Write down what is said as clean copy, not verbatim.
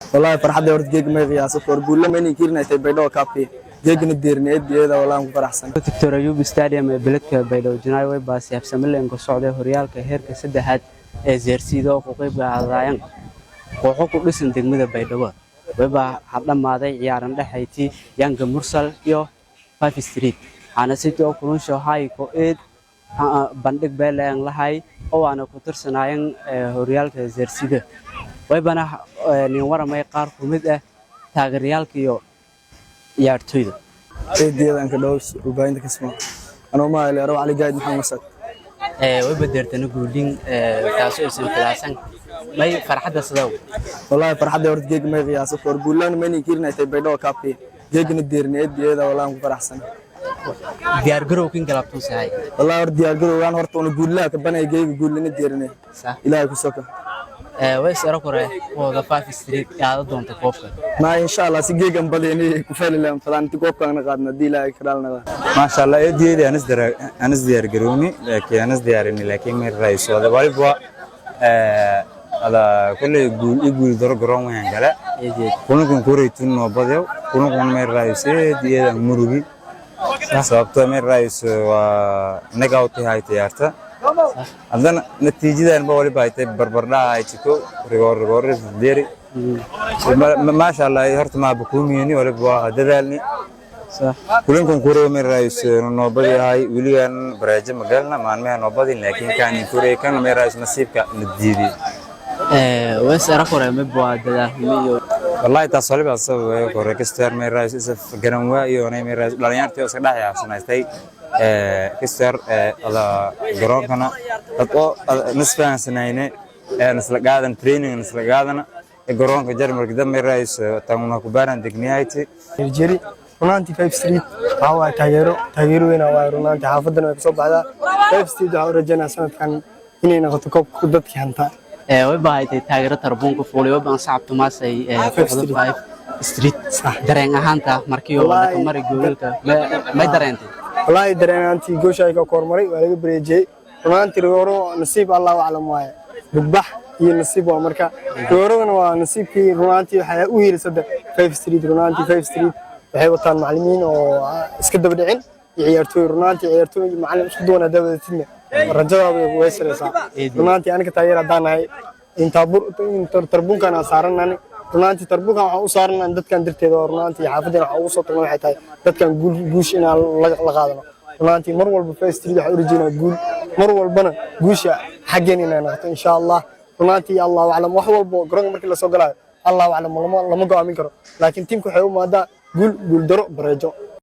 Wallahi farxadda horta geeg may qiyaaso kor guulla maynin kiirnaytay Baydhabo kaabkii geegna deerni eed wallahi ku faraxsan. Doctor Ayub Stadium ee beledka Baydhabo Janaay way baasi habsamileen ka socday horyaalka heerka saddexaad ee Zeersiida oo ku qayb qaadayaan kooxo ku dhisan degmada Baydhabo. Wayba hadhamaaday ciyaaran dhexayti Yanga Mursal iyo Five Street. Waxaana sidoo oo kulunsho hay ko eed bandhig beeleen lahay oo aana ku tirsanaayeen horyaalka Zeersiida. Waybana nin waramay qaar ku mid ah taageerayaalka iyo ciyaartoyda. Eedeedan ka dhaws warbaahinta kasmo anoo ma ilaa Cali Gaid Maxamed Masad. Way badeertana guulin taasoo isan filaasan may farxadda sidaw. Wallahi farxadda horta geeg may qiyaaso kor guullana maynin kiirnaytay Baydhabo kaabkii geegna deerni eedeeda wallahi ku faraxsan. Diyaar garowkin galabtuu sahay? Wallahi horta diyaar garowgaan horta una guullaha ka banay geega guullina deerne ilaahay ku soka. Way is ero kore wada Five Street qaada doonta koobka? Ma insha Allah si geegan badayni ku feelilaan fadaan inta koobkaana qaadna hadii ilaahay ka dhaalnada. Maasha Allah, eedeedii anas diyaar garowni, laakiin anas diyaarini, laakiin may raayso waliba ada kulley guul i guul daro garoon wayan gale kulankan kureytun noobadyow kulankan may raayso eedeeda murugi sababtoo may raayso waa nagawti hay ciyaarta. Haddana natiijadan ba waliba haytay barbardhaha haytiko rigoor rigoor deeri. Maasha Allah, horta maaba kuumiyeni, waliba waa dadaalni. Kulankan kureey may raayso noobadi ahay weligan bareejo magalna maalmaha noobadi, laakiin kaani kureey kan may raayso nasiibka na diiday. Way is ero kore mid waa dadaal xumo iyo Wallahi taas waliba sabab kore kastar may raayso isa garan waa iyo may raayso dhalinyartii oo iska dhex yaarsanaystay kastar ada garoonkana dad oo nisfahansanayne nisla qaadan training nisla qaadana garoonka Jarmalka dad may raayso tan ku baaran degniyayti. Jeri runaantii Five Street waxaa waaye taageero taageero weyn waaye runaantii, xaafadana way kasoo baxdaa Five Street. Waxaan u rajaynaa sanadkan inay noqoto koobka dadkii hantaa. Way baahaytay taageero tarbuunka fuulay way baan sacabtu maasay kooxda Five Street. Dareen ahaanta markii oo la maray goolalka may dareentay? Wallaahi dareen ahaantii goosha ay ka kormaray waa laga bareejiyey runaantii. Rigooro nasiib Allahu aclam waaye, bugbax iyo nasiib waa marka rigooradana waa nasiibkii runaantii. Waxay u hiilisada Five Street runaantii. Five Street waxay wataan macallimiin oo iska daba dhicin iyo ciyaartooy runaantii. Ciyaartooy macallin isku duwan haddaa wadatidna rajadaada way sareysaa runaantii. Aniga taageer haddaan nahay tarbuunkan aan saaranani runaantii, tarbuunkan waxaan u saaranaa dadkan darteeda oo runaantii xaafaddeena waxaan ugu soo tagnay waxay tahay dadkan guul guush inaan la qaadano runaantii. Mar walba Five Street waxaan u rajeynaa guul, mar walbana guusha xaggeen inay noqoto insha Allah runaantii. Allahu aclam, wax walba garoonka markii lasoo galaayo Allahu aclam, lama go'aamin karo, laakiin tiimka waxay u maadaa guul, guul daro, bareejo.